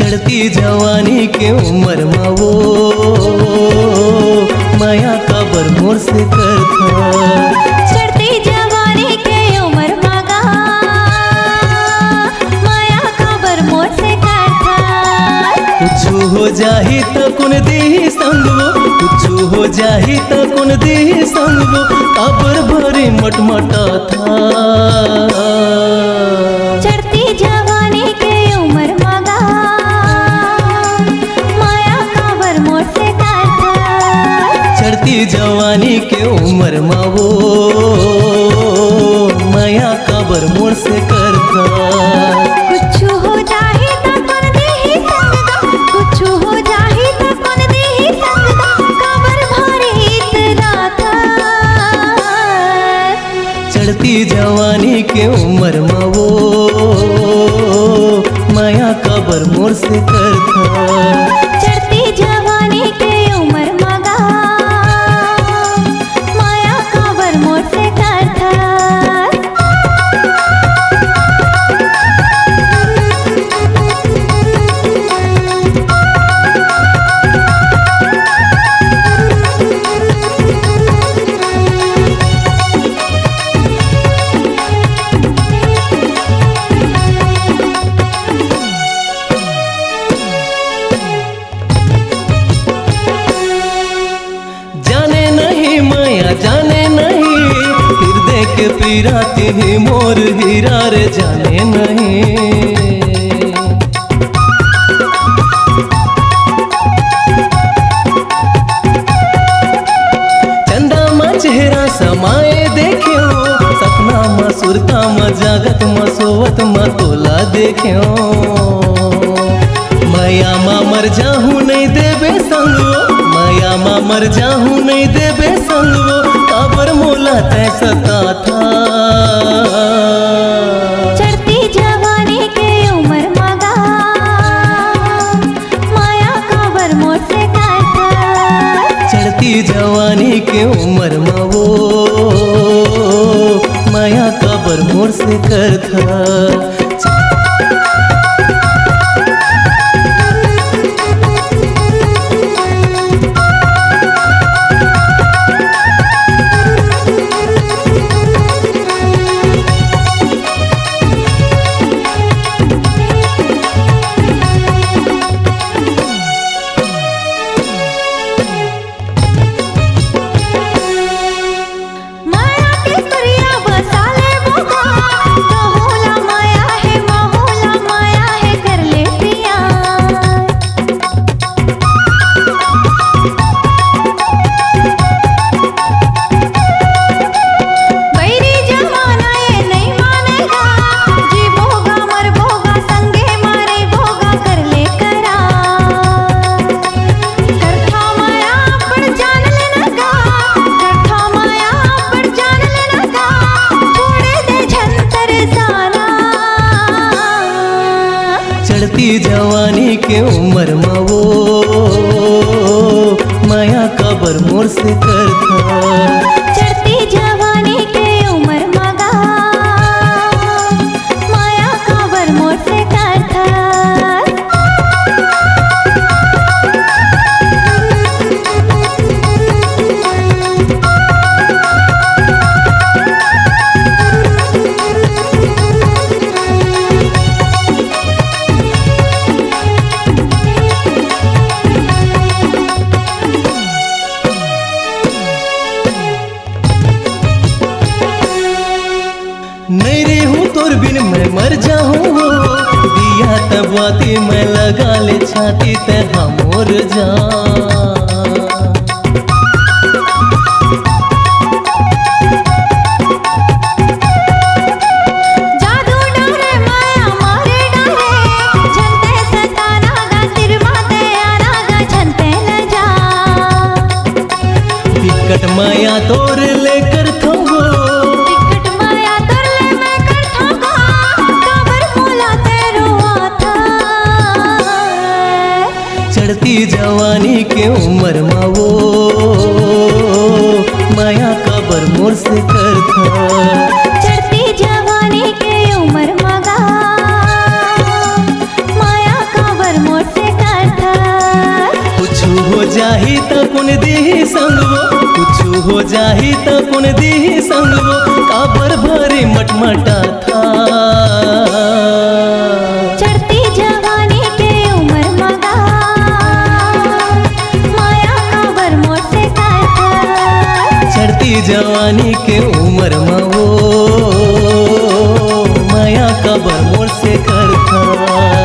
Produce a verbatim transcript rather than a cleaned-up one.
चढ़ती जवानी के उमर मा वो मया काबर मोर से करथा। चढ़ती जवानी के उमर मा गा मया काबर मोर से करथा। कुछु हो जाही त कोन देही संग वो, कुछु हो जाही त कोन देही संग वो, काबर भरे मटमटाथा। चढ़ती जवानी के उमर मा गा मया काबर मोर से करथा। चढ़ती जवानी के उमर मा वो मया काबर मोर से करथा। कुछु हो जाही त कोन देही संग गा, कुछु हो जाही त कोन देही संग गा, काबर भरे इतराथा। चढ़ती जवानी के उमर मा वो मया काबर मोर से करथा। चढ़ती जवानी के उमर मा गा मया काबर मोर से करथा। जाने नहीं मया, जाने नहीं, हृदय के पीरा तिही मोर हीरा रे, जाने नहीं। चंदा मा चेहरा समाए देखेंव, सपना मा सुरता मा जागत मा सोवत मा तोला देखेंव। मया मा मर जाहूं नहीं देबे संग वो, मया मा मर जाहूं नहीं देबे संग वो, काबर मोला तैं सताथा। चढ़ती जवानी के उमर मा गा मया काबर मोर से करथा। चढ़ती जवानी के उमर मा वो मया काबर मोर से करथा। मया के तुरिया बसा ले बोगा, तोहू ला मया हे, महू ला मया हे, कर ले पिया। बैरी जमाना ये नहीं मानेगा, जी बोगा मर बोगा, संगे मारे बोगा, कर ले करार। करथा मया अब्बड़ जान लेना गा, करथा मया अब्बड़ जान लेना गा, छोड़े दे झन तरसाना। चढ़ती जवानी के उमर मा वो मया काबर मोर से करथा। चढ़ती जवानी के उमर मा गा मया काबर मोर से करथा। नहीं रहूं तोर बिन मैं मर जाहूं हो, दिया तब बाती मैं लगा ले छाती ते हमोर जा। जादू डारे माया मारे डारे, झन तैं सताना गा, सिर माते आना गा, झन तैं न जा। बिकट माया तोर ले करथंव वो। बिकट माया तोर ले मैं करथंव गा, काबर मोला तैं रोवाथा। चढ़ती जवानी के उमर मा वो मया काबर मोर से करथा। चढ़ती जवानी के उमर मा गा मया काबर मोर जाही त कोन दिही संग वो, कुछु हो जाही त कोन दिही संग वो, काबर भारी मटमटाथा। चढ़ती जवानी के उमर म गा, माया काबर मोर से करथा। चढ़ती जवानी के उमर म वो, माया काबर मोर से करथा।